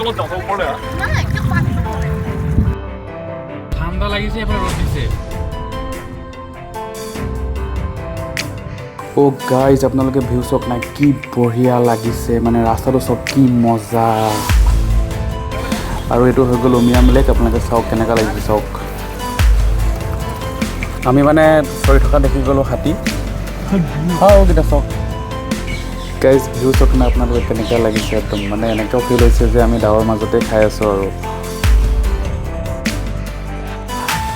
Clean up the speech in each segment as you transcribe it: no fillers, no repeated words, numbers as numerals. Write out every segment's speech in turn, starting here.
তলত যাওঁ, ওপৰলৈ আহ। ঠাণ্ডা লাগিছে, এফালে ৰ'দ দিছে। অ' গাইজ, আপোনালোকে ভিউ চাওক না, কি বঢ়িয়া লাগিছে। মানে ৰাস্তাটো চাওক, কি মজা। আৰু এইটো হৈ গ'ল উমিয়াম লেক। আপোনালোকে চাওক কেনেকুৱা লাগিছে চাওক। আমি মানে চৰি থকা দেখি গ'লোঁ হাতী আৰু কেইটা। চাওক গাইজ, ভিউ চাওক না আপোনালোকে, কেনেকুৱা লাগিছে একদম। মানে এনেকুৱাও ফিল হৈছে যে আমি ডাৱৰ মাজতে খাই আছোঁ।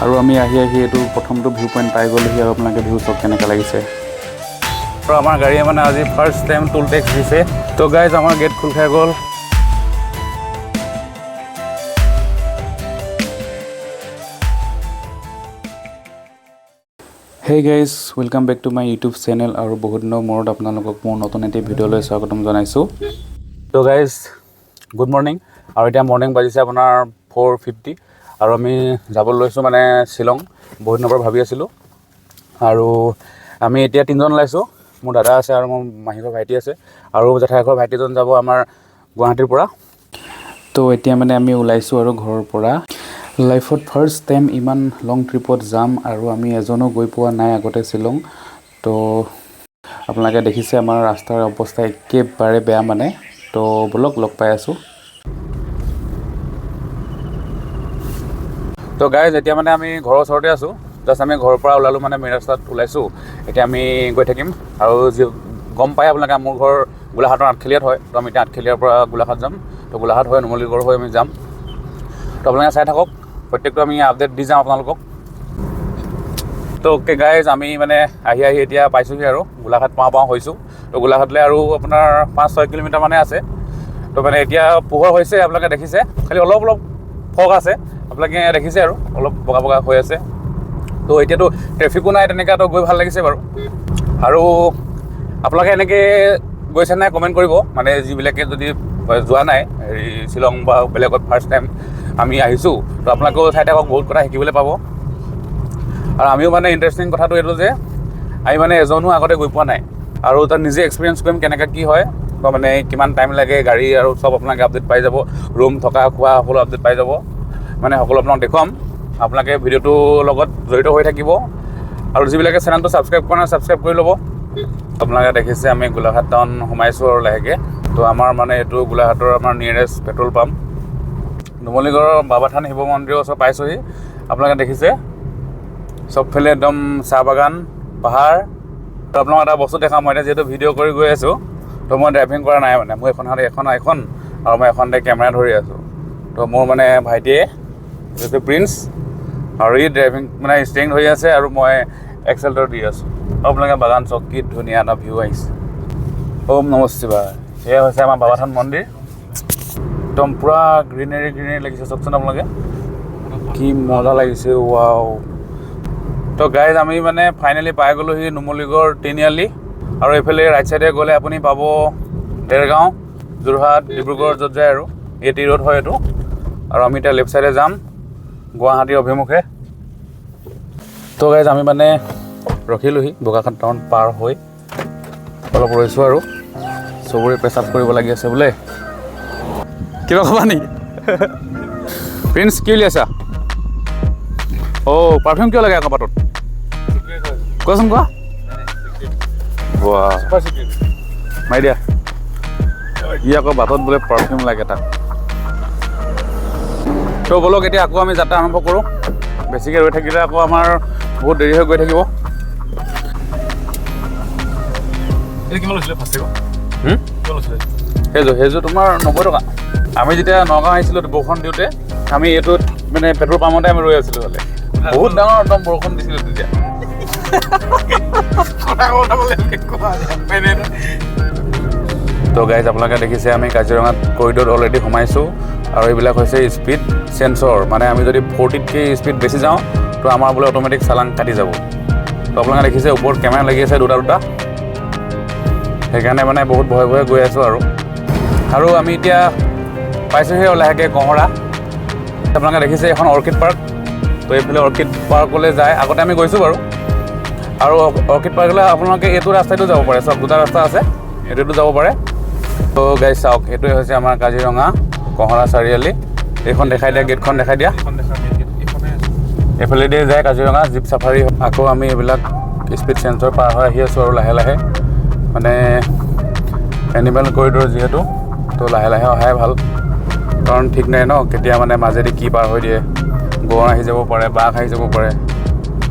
আৰু আমি আহি আহি এইটো প্ৰথমটো ভিউ পইণ্ট পাই গ'লোহি। আৰু আপোনালোকে ভিউ চাওক কেনেকুৱা লাগিছে। আৰু আমাৰ গাড়ীয়ে মানে আজি ফাৰ্ষ্ট টাইম টোল টেক্স দিছে। তো গাইজ, আমাৰ গেট খোল খাই গ'ল। Hey guys, welcome back to my YouTube channel. আৰু বহুত দিনৰ মূৰত আপোনালোকক মোৰ নতুন এটি ভিডিঅ'লৈ স্বাগতম জনাইছোঁ। তো গাইজ, গুড মৰ্ণিং। আৰু এতিয়া মৰ্ণিং বাজিছে আপোনাৰ 4:50 আৰু আমি যাব লৈছোঁ মানে শ্বিলং। বহুত দিনৰ পৰা ভাবি আছিলোঁ। আৰু আমি এতিয়া তিনিজন ওলাইছোঁ। মোৰ দাদা আছে আৰু মোৰ মাহীঘৰ ভাইটি আছে আৰু জেঠাইঘৰ ভাইটিজন যাব আমাৰ গুৱাহাটীৰ পৰা। তো এতিয়া মানে আমি ওলাইছোঁ আৰু ঘৰৰ পৰা। লাইফত ফাৰ্ষ্ট টাইম ইমান লং ট্ৰিপত যাম আৰু আমি এজনো গৈ পোৱা নাই আগতে শ্বিলং। তো আপোনালোকে দেখিছে, আমাৰ ৰাস্তাৰ অৱস্থা একেবাৰে বেয়া মানে। তো ব'লক, লগ পাই আছোঁ। তো গাইজ, এতিয়া মানে আমি ঘৰৰ ওচৰতে আছোঁ। জাষ্ট আমি ঘৰৰ পৰা ওলালোঁ, মানে মেইন ৰাস্তাত ওলাইছোঁ। এতিয়া আমি গৈ থাকিম। আৰু যি গম পাই আপোনালোকে, মোৰ ঘৰ গোলাঘাটৰ আঠখেলীয়াত হয়। তো আমি এতিয়া আঠখেলীয়াৰ পৰা গোলাঘাট যাম। তো গোলাঘাট হৈ নুমলীগড় হৈ আমি যাম। তো আপোনালোকে চাই থাকক, প্ৰত্যেকটো আমি আপডেট দি যাম আপোনালোকক। তো অ'কে গাইজ, আমি মানে আহি আহি এতিয়া পাইছোঁহি আৰু গোলাঘাট পাওঁ পাওঁ হৈছোঁ। তো গোলাঘাটলৈ আৰু আপোনাৰ 5-6 কিলোমিটাৰ মানে আছে। তো মানে এতিয়া পোহৰ হৈছে, আপোনালোকে দেখিছে। খালি অলপ অলপ ফগ আছে, আপোনালোকে দেখিছে, আৰু অলপ বগা বগা হৈ আছে। তো এতিয়াতো ট্ৰেফিকো নাই তেনেকুৱা, তো গৈ ভাল লাগিছে বাৰু। আৰু আপোনালোকে এনেকৈ গৈছে নাই কমেণ্ট কৰিব। মানে যিবিলাকে যদি যোৱা নাই হেৰি শ্বিলং বা বেলেগত, ফাৰ্ষ্ট টাইম আমি আহিছোঁ। তো আপোনালোকেও চাই থাকক, বহুত কথা শিকিবলৈ পাব। আৰু আমিও মানে ইণ্টাৰেষ্টিং কথাটো এইটো যে আমি মানে এজনো আগতে গৈ পোৱা নাই আৰু তাত নিজে এক্সপিৰিয়েঞ্চ কৰিম কেনেকৈ কি হয় বা মানে কিমান টাইম লাগে গাড়ী আৰু চব আপোনালোকে আপডেট পাই যাব। ৰুম থকা খোৱা সকলো আপডেট পাই যাব। মানে সকলো আপোনাক দেখুৱাম। আপোনালোকে ভিডিঅ'টোৰ লগত জড়িত হৈ থাকিব আৰু যিবিলাকে চেনেলটো ছাবস্ক্ৰাইব কৰা নাই, ছাবস্ক্ৰাইব কৰি ল'ব। আপোনালোকে দেখিছে, আমি গোলাঘাট টাউন সোমাইছোঁ আৰু লাহেকৈ। তো আমাৰ মানে এইটো গোলাঘাটৰ আমাৰ নিয়েৰেষ্ট পেট্ৰল পাম্প। নুমলীগড়ৰ বাবাথান শিৱ মন্দিৰৰ ওচৰ পাইছোঁহি। আপোনালোকে দেখিছে, চবফালে একদম চাহ বাগান, পাহাৰ। তো আপোনাক এটা বস্তু দেখাম। মই এতিয়া যিহেতু ভিডিঅ' কৰি গৈ আছোঁ, তো মই ড্ৰাইভিং কৰা নাই। মানে মোৰ এখন হাত এখন এখন আৰু মই এখনতে কেমেৰা ধৰি আছোঁ। তো মোৰ মানে ভাইটিয়ে, এইটো প্ৰিন্স, আৰু ই ড্ৰাইভিং মানে ষ্টিয়েৰিং ধৰি আছে আৰু মই এক্সেলেটৰ দি আছোঁ। আৰু আপোনালোকে বাগান চাওক, কি ধুনীয়া এটা ভিউ আহিছে। ওম নম শিৱায়। এয়া হৈছে আমাৰ বাবাথান মন্দিৰ। একদম পূৰা গ্ৰীনেৰী গ্ৰীনেৰী লাগিছে। চাওকচোন আপোনালোকে, কি মজা লাগিছে, ৱাও। তো গাইজ, আমি মানে ফাইনেলি পাই গ'লোহি নুমলীগড় তিনিআলি। আৰু এইফালে ৰাইট চাইডে গ'লে আপুনি পাব দেৰগাঁও, যোৰহাট, ডিব্ৰুগড় য'ত যায় আৰু এ টি ৰোড হয় এইটো। আৰু আমি এতিয়া লেফ্ট চাইডে যাম গুৱাহাটীৰ অভিমুখে। তো গাইজ, আমি মানে ৰখিলোহি বোকাখাট টাউন পাৰ হৈ, অলপ ৰৈছোঁ আৰু চবৰে পেচাব কৰিব লাগি আছে বোলে। কিবা ক'বা নেকি প্ৰিন্স? কি উলিয়াইছা? অ', পাৰফিউম কিয় লাগে আকৌ বাটত? কোৱাচোন কোৱা। বাহ, মাৰি দিয়া। ই আকৌ বাটত বোলে পাৰফিউম লাগে তাক। তো ব'লক, এতিয়া আকৌ আমি যাত্ৰা আৰম্ভ কৰোঁ। বেছিকৈ ৰৈ থাকিলে আকৌ আমাৰ বহুত দেৰি হৈ গৈ থাকিব। এইটো কিমান লৈছিলে ফাৰ্ষ্ট? হুম? কিমান লৈছিলে? সেইযোৰ তোমাৰ 90 টকা। আমি যেতিয়া নগাঁও আহিছিলোঁ বৰষুণ দিওঁতে, আমি এইটোত মানে পেট্ৰল পাম্পতে আমি ৰৈ আছিলোঁ। হ'লে বহুত ডাঙৰ একদম বৰষুণ দিছিলে তেতিয়া। কথা ক'ব লাগিব। তো গাইজ, আপোনালোকে দেখিছে, আমি কাজিৰঙাত কৰিডৰত অলৰেডি সোমাইছোঁ। আৰু এইবিলাক হৈছে স্পীড চেঞ্চৰ। মানে আমি যদি 40তকৈ স্পীড বেছি যাওঁ, তো আমাৰ বোলে অট'মেটিক চালান কাটি যাব। তো আপোনালোকে দেখিছে, ওপৰত কেমেৰা লাগি আছে দুটা দুটা। সেইকাৰণে মানে বহুত ভয়ে ভয়ে গৈ আছোঁ। আৰু আমি এতিয়া পাইছোঁহি আৰু লাহেকৈ কঁহৰা। আপোনালোকে দেখিছে, এখন অৰ্কিড পাৰ্ক। তো এইফালে অৰ্কিড পাৰ্কলৈ যায়। আগতে আমি গৈছোঁ বাৰু। আৰু অৰ্কিড পাৰ্কলৈ আপোনালোকে এইটো ৰাস্তাইতো যাব পাৰে। চব দুটা ৰাস্তা আছে, এইটোতো যাব পাৰে। তো গাইজ চাওক, এইটোৱে হৈছে আমাৰ কাজিৰঙা। কঁহৰা চাৰিআলি। এইখন দেখাই দিয়া, গেটখন দেখাই দিয়া। এইফালেদি যায় কাজিৰঙা জীপ চাফাৰী। আকৌ আমি এইবিলাক স্পীড চেঞ্চৰ পাৰ হৈ আহি আছোঁ আৰু লাহে লাহে, মানে এনিমেল কৰিডৰ যিহেতু, তো লাহে লাহে অহাই ভাল, কাৰণ ঠিক নাই ন কেতিয়া মানে মাজেদি কি পাৰ হৈ দিয়ে। গঁড় আহি যাব পাৰে, বাঘ আহি যাব পাৰে,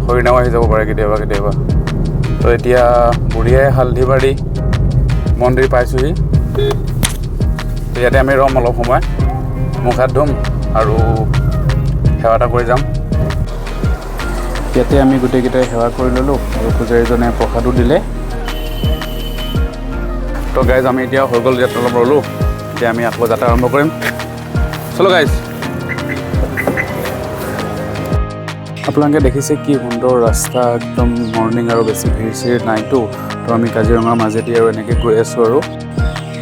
হৰিণাও আহি যাব পাৰে কেতিয়াবা কেতিয়াবা। তো এতিয়া বুঢ়ীআই হালধিবাৰী মন্দিৰ পাইছোঁহি। তো ইয়াতে আমি ৰ'ম অলপ সময়, মুখ হাত ধুম আৰু সেৱা এটা কৰি যাম। ইয়াতে আমি গোটেইকেইটাই সেৱা কৰি ল'লোঁ আৰু পূজাৰীজনে প্ৰসাদো দিলে। তো গাইজ, আমি এতিয়া হৈ গ'ল, ইয়াত অলপ ৰ'লোঁ, এতিয়া আমি আকৌ যাত্ৰা আৰম্ভ কৰিম। চলো গাইজ। আপোনালোকে দেখিছে কি সুন্দৰ ৰাস্তা, একদম মৰ্ণিং আৰু বেছি ভিৰ চিৰ নাইতো। তো আমি কাজিৰঙাৰ মাজেদি আৰু এনেকৈ গৈ আছোঁ আৰু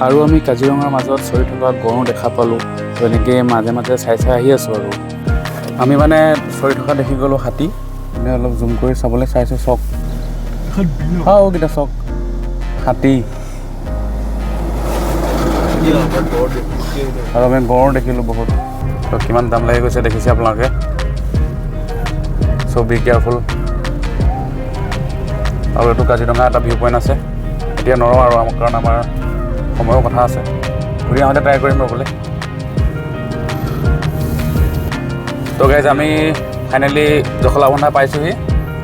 আৰু আমি কাজিৰঙাৰ মাজত চৰি থকা গঁড়ো দেখা পালোঁ। তো এনেকৈ মাজে মাজে চাই চাই আহি আছোঁ আৰু আমি মানে চৰি থকা দেখি গ'লোঁ হাতী। মানে অলপ জুম কৰি চাবলৈ চাইছোঁ, চক কেইটা চক হাতী আৰু আমি গঁড় দেখিলোঁ বহুত। তো কিমান দাম লাগি গৈছে দেখিছে আপোনালোকে। চ' বি কেয়াৰফুল। আৰু এইটো কাজিৰঙা এটা ভিউ পইণ্ট আছে। এতিয়া নৰওঁ আৰু, কাৰণ আমাৰ সময়ৰ কথা আছে, ঘূৰি আহোঁতে ট্ৰাই কৰিম ৰ'বলৈ। তো গাইজ, আমি ফাইনেলি জখলাবন্ধা পাইছোঁহি।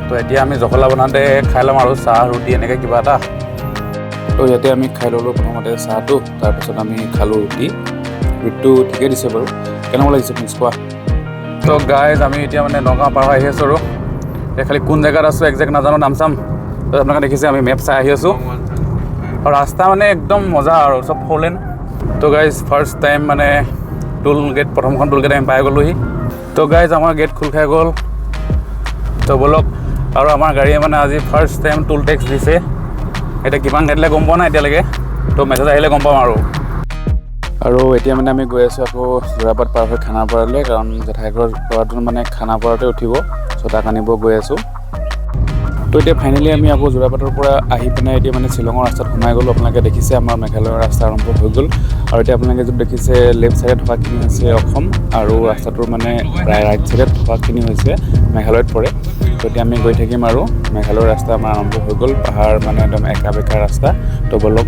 তো এতিয়া আমি জখলাবন্ধাতে খাই ল'ম আৰু চাহ ৰুটি এনেকৈ কিবা এটা। তো ইয়াতে আমি খাই ল'লোঁ প্ৰথমতে চাহটো, তাৰপিছত আমি খালোঁ ৰুটি। ৰুটিটো ঠিকেই দিছে বাৰু। কেনেকুৱা লাগিছে প্লিজ কোৱা। তো গাইজ, আমি এতিয়া মানে নগাঁও পাৰ হৈ আহি আছোঁ আৰু এতিয়া খালি কোন জেগাত আছোঁ একজেক্ট নাজানো, নাম চাম। তো আপোনালোকে দেখিছে আমি মেপ চাই আহি আছোঁ আৰু ৰাস্তা মানে একদম মজা আৰু চব ফ'ৰ লেন। তো গাইজ, ফাৰ্ষ্ট টাইম মানে টোল গেট, প্ৰথমখন টোল গেট আমি পাই গ'লোহি। তো গাইজ, আমাৰ গেট খোল খাই গ'ল। তো ব'লক। আৰু আমাৰ গাড়ীয়ে মানে আজি ফাৰ্ষ্ট টাইম টোল টেক্স দিছে। এতিয়া কিমান কাটিলে গম পোৱা নাই এতিয়ালৈকে, তো মেছেজ আহিলে গম পাম আৰু। আৰু এতিয়া মানে আমি গৈ আছোঁ আকৌ যোৰাবাট পাৰ হৈ খানাপাৰালৈ, কাৰণ জেঠাইঘৰ ল'ৰাটো মানে খানাপাৰাতে উঠিব, চ' তাক আনিব গৈ আছোঁ। তো এতিয়া ফাইনেলি আমি আকৌ যোৰাবাটৰ পৰা আহি পিনে এতিয়া মানে শ্বিলঙৰ ৰাস্তাত সোমাই গ'লোঁ। আপোনালোকে দেখিছে আমাৰ মেঘালয়ৰ ৰাস্তা আৰম্ভ হৈ গ'ল। আৰু এতিয়া আপোনালোকে যিটো দেখিছে লেফ্ট ছাইডে থকাখিনি হৈছে অসম আৰু ৰাস্তাটোৰ মানে ৰাইট ছাইডে থকাখিনি হৈছে মেঘালয়ত পৰে। তো এতিয়া আমি গৈ থাকিম আৰু মেঘালয়ৰ ৰাস্তা আমাৰ আৰম্ভ হৈ গ'ল, পাহাৰ মানে একদম একা বেকা ৰাস্তা। তো ব'লক।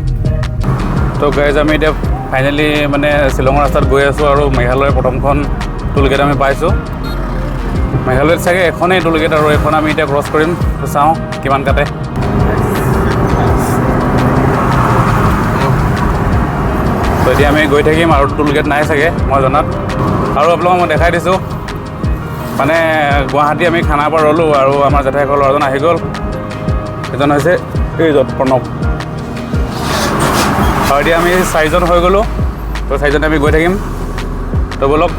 তো গাইজ, আমি এতিয়া ফাইনেলি মানে শ্বিলঙৰ ৰাস্তাত গৈ আছোঁ আৰু মেঘালয়ৰ প্ৰথমখন টোলগেট আমি পাইছোঁ। মেঘালয়ত চাগে এখনেই টোলগেট আৰু এইখন আমি এতিয়া ক্ৰছ কৰিম। তো চাওঁ কিমান কাটে। তো এতিয়া আমি গৈ থাকিম আৰু টোলগেট নাই চাগে মই জনাত। আৰু আপোনালোকক মই দেখাই দিছোঁ, মানে গুৱাহাটী আমি খানাপাৰা ৰ'লোঁ আৰু আমাৰ জেঠাইঘৰৰ ল'ৰাজন আহি গ'ল, এজন হৈছে এইজন প্ৰণৱ। আৰু এতিয়া আমি চাৰিজন হৈ গ'লোঁ, তো চাৰিজনে আমি গৈ থাকিম। তো ব'লক।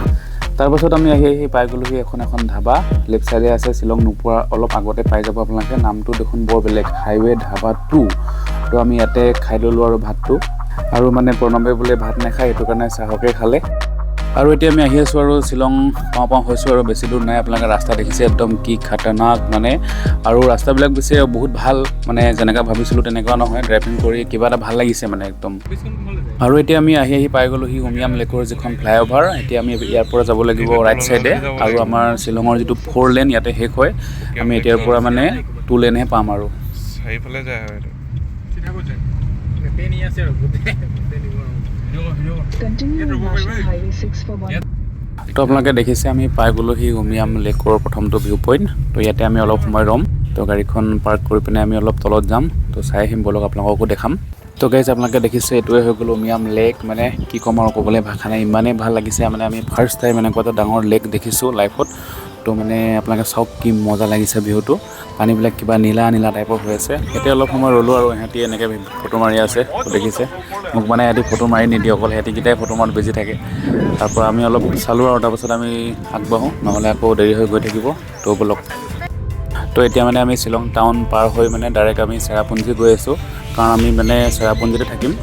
তাৰপাছত আমি আহি আহি পাই গ'লোহি এখন এখন ধাবা। লেফ্ট ছাইডে আছে, শ্বিলং নোপোৱাৰ অলপ আগতে পাই যাব আপোনালোকে। নামটো দেখোন বৰ বেলেগ, হাইৱে ধাবা 2। তো আমি ইয়াতে খাই ল'লোঁ আৰু ভাতটো। আৰু মানে প্ৰণৱে বোলে ভাত নাখায়, সেইটো কাৰণে চাহকে খালে। আৰু এতিয়া আমি আহি আছোঁ আৰু শ্বিলং পাওঁ পাওঁ হৈছোঁ আৰু বেছি দূৰ নাই। আপোনালোকে ৰাস্তা দেখিছে একদম কি খাতাৰনাক মানে। আৰু ৰাস্তাবিলাক বেছি বহুত ভাল, মানে যেনেকুৱা ভাবিছিলোঁ তেনেকুৱা নহয়। ড্ৰাইভিং কৰি কিবা এটা ভাল লাগিছে মানে একদম। আৰু এতিয়া আমি আহি আহি পাই গ'লোহি উমিয়াম লেকৰ যিখন ফ্লাইঅভাৰ। এতিয়া আমি ইয়াৰ পৰা যাব লাগিব ৰাইট ছাইডে আৰু আমাৰ শ্বিলঙৰ যিটো 4 লেন ইয়াতে শেষ হয়। আমি এতিয়াৰ পৰা মানে 2 লেনহে পাম আৰু। তো আপোনালোকে দেখিছে আমি পাই গ'লোহি উমিয়াম লেকৰ প্ৰথমটো ভিউ পইণ্ট। তো ইয়াতে আমি অলপ সময় ৰ'ম। তো গাড়ীখন পাৰ্ক কৰি পিনে আমি অলপ তলত যাম, তো চাই আহিম ব'লক, আপোনালোককো দেখাম। তো গাইজ, আপোনালোকে দেখিছে এইটোৱে হৈ গ'ল উমিয়াম লেক। মানে কি ক'ম আৰু, ক'বলৈ ভাষা নাই, ইমানেই ভাল লাগিছে। মানে আমি ফাৰ্ষ্ট টাইম এনেকুৱা এটা ডাঙৰ লেক দেখিছোঁ লাইফত। তো মানে আপোনালোকে চাওক কি মজা লাগিছে ভিউটো। পানীবিলাক কিবা নীলা নীলা টাইপৰ হৈ আছে। এতিয়া অলপ সময় ৰ'লোঁ আৰু ইহঁতি এনেকৈ ফটো মাৰি আছে, দেখিছে মোক মানে ইহঁতি ফটো মাৰি নিদিয়ে, অকল সিহঁতিকেইটাই ফটো মাৰাত বেছি থাকে। তাৰপৰা আমি অলপ চালোঁ আৰু তাৰপাছত আমি আগবাঢ়োঁ, নহ'লে আকৌ দেৰি হৈ গৈ থাকিব। তো ব'লক। তো এতিয়া মানে আমি শ্বিলং টাউন পাৰ হৈ মানে ডাইৰেক্ট আমি চেৰাপুঞ্জী গৈ আছোঁ, কাৰণ আমি মানে চেৰাপুঞ্জীতে থাকিম।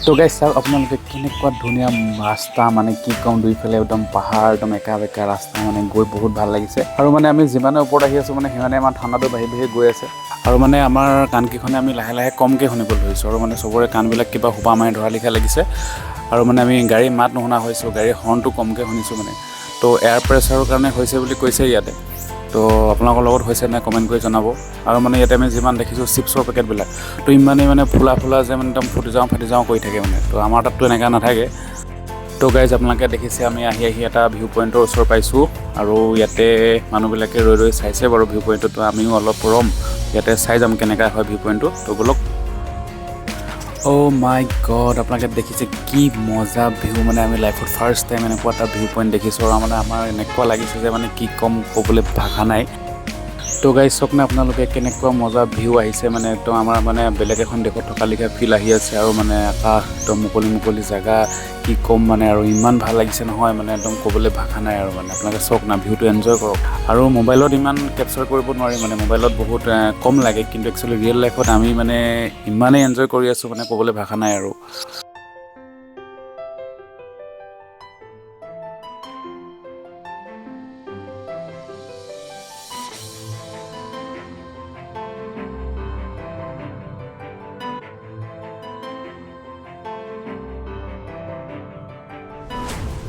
তো গাইজ, চাওক আপোনালোকে, কেনেকুৱা ধুনীয়া ৰাস্তা, মানে কি ক'ম, দুইফালে একদম পাহাৰ, একদম একা বেকা ৰাস্তা, মানে গৈ বহুত ভাল লাগিছে। আৰু মানে আমি যিমানে ওপৰত আহি আছোঁ, মানে সিমানে আমাৰ ঠাণ্ডাটো বাঢ়ি বাঢ়ি গৈ আছে। আৰু মানে আমাৰ কাণকেইখনে আমি লাহে লাহে কমকৈ শুনিবলৈ ধৰিছোঁ আৰু মানে চবৰে কাণবিলাক কিবা সোপা মাৰি ধৰা লেখীয়া লাগিছে। আৰু মানে আমি গাড়ীৰ মাত নুশুনা হৈছোঁ, গাড়ীৰ হৰ্ণটো কমকৈ শুনিছোঁ। মানে তো এয়াৰ প্ৰেছাৰৰ কাৰণে হৈছে বুলি কৈছে ইয়াতে। তো আপোনালোকৰ লগত হৈছে নাই, কমেণ্ট কৰি জনাব। আৰু মানে ইয়াতে আমি যিমান দেখিছোঁ, চিপছৰ পেকেটবিলাক তো ইমানেই মানে ফুলা ফুলা যে মানে একদম ফুটি যাওঁ ফাটি যাওঁ কৰি থাকে। মানে তো আমাৰ তাততো এনেকুৱা নাথাকে। তো গাইজ, আপোনালোকে দেখিছে, আমি আহি আহি এটা ভিউ পইণ্টৰ ওচৰ পাইছোঁ আৰু ইয়াতে মানুহবিলাকে ৰৈ ৰৈ চাইছে বাৰু ভিউ পইণ্টটো। আমিও অলপ ৰ'ম ইয়াতে, চাই যাম কেনেকুৱা হয় ভিউ পইণ্টটো। তো ব'লক। অ' মাই গড, আপোনালোকে দেখিছে কি মজা ভিউ! মানে আমি লাইফত ফাৰ্ষ্ট টাইম এনেকুৱা এটা ভিউ পইণ্ট দেখিছোঁ আৰু মানে আমাৰ এনেকুৱা লাগিছে যে মানে কি ক'ম, ক'বলৈ ভাষা নাই। তো গাইজ, চাওক না আপোনালোকে, কেনেকুৱা মজা ভিউ আহিছে। মানে একদম আমাৰ মানে বেলেগ এখন দেশত থকা লেখীয়া ফিল আহি আছে। আৰু মানে আকাশ, একদম মুকলি মুকলি জেগা, কি ক'ম মানে আৰু ইমান ভাল লাগিছে নহয়, মানে একদম ক'বলৈ ভাষা নাই। আৰু মানে আপোনালোকে চাওক না, ভিউটো এনজয় কৰক। আৰু মোবাইলত ইমান কেপচাৰ কৰিব নোৱাৰি, মানে মোবাইলত বহুত কম লাগে, কিন্তু একচুৱেলি ৰিয়েল লাইফত আমি মানে ইমানেই এনজয় কৰি আছোঁ, মানে ক'বলৈ ভাষা নাই আৰু।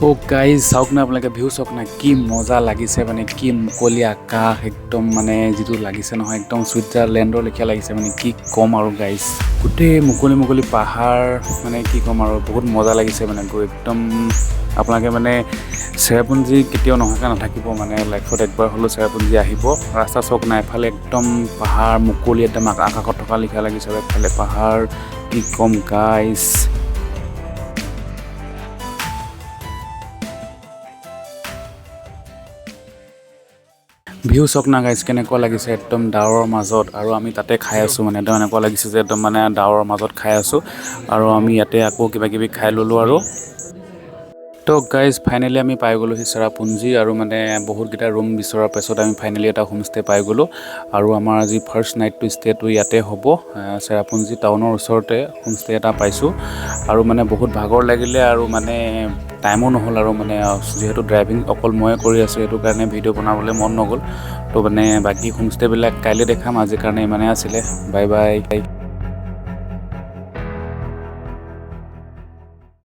অ' গাইজ, চাওক না আপোনালোকে, ভিউ চাওক না, কি মজা লাগিছে। মানে কি মুকলি আকাশ, একদম মানে যিটো লাগিছে নহয়, একদম ছুইজাৰলেণ্ডৰ লেখীয়া লাগিছে। মানে কি ক'ম আৰু গাইজ, গোটেই মুকলি মুকলি পাহাৰ, মানে কি ক'ম আৰু, বহুত মজা লাগিছে। মানে গৈ একদম আপোনালোকে মানে চেৰাপুঞ্জী কেতিয়াও নহাকৈ নাথাকিব, মানে লাইফত একবাৰ হ'লেও চেৰাপুঞ্জী আহিব। ৰাস্তা চাওক না, এফালে একদম পাহাৰ, মুকলি, একদম আকাশত থকা লেখীয়া লাগিছে আৰু এফালে পাহাৰ, কি ক'ম গাইজ। ভিউ চাওক না গাইজ, কেনেকুৱা লাগিছে, একদম ডাৱৰৰ মাজত আৰু আমি তাতে খাই আছোঁ। মানে একদম এনেকুৱা লাগিছে যে একদম মানে ডাৱৰৰ মাজত খাই আছোঁ। আৰু আমি ইয়াতে আকৌ কিবা কিবি খাই ল'লোঁ। আৰু তো গাইজ, ফাইনেলি আমি পাই গ'লোহি চেৰাপুঞ্জী। আৰু মানে বহুতকেইটা ৰুম বিচৰাৰ পাছত আমি ফাইনেলি এটা হোমষ্টে পাই গ'লোঁ। আৰু আমাৰ আজি ফাৰ্ষ্ট নাইটটো ষ্টেটো ইয়াতে হ'ব। চেৰাপুঞ্জী টাউনৰ ওচৰতে হোমষ্টে এটা পাইছোঁ। আৰু মানে বহুত ভাগৰ লাগিলে আৰু মানে টাইমো নহ'ল আৰু মানে যিহেতু ড্ৰাইভিং অকল ময়ে কৰি আছোঁ, সেইটো কাৰণে ভিডিঅ' বনাবলৈ মন নগ'ল। তো মানে বাকী হোমষ্টেবিলাক কাইলৈ দেখাম। আজিৰ কাৰণে ইমানেই আছিলে। Bye bye.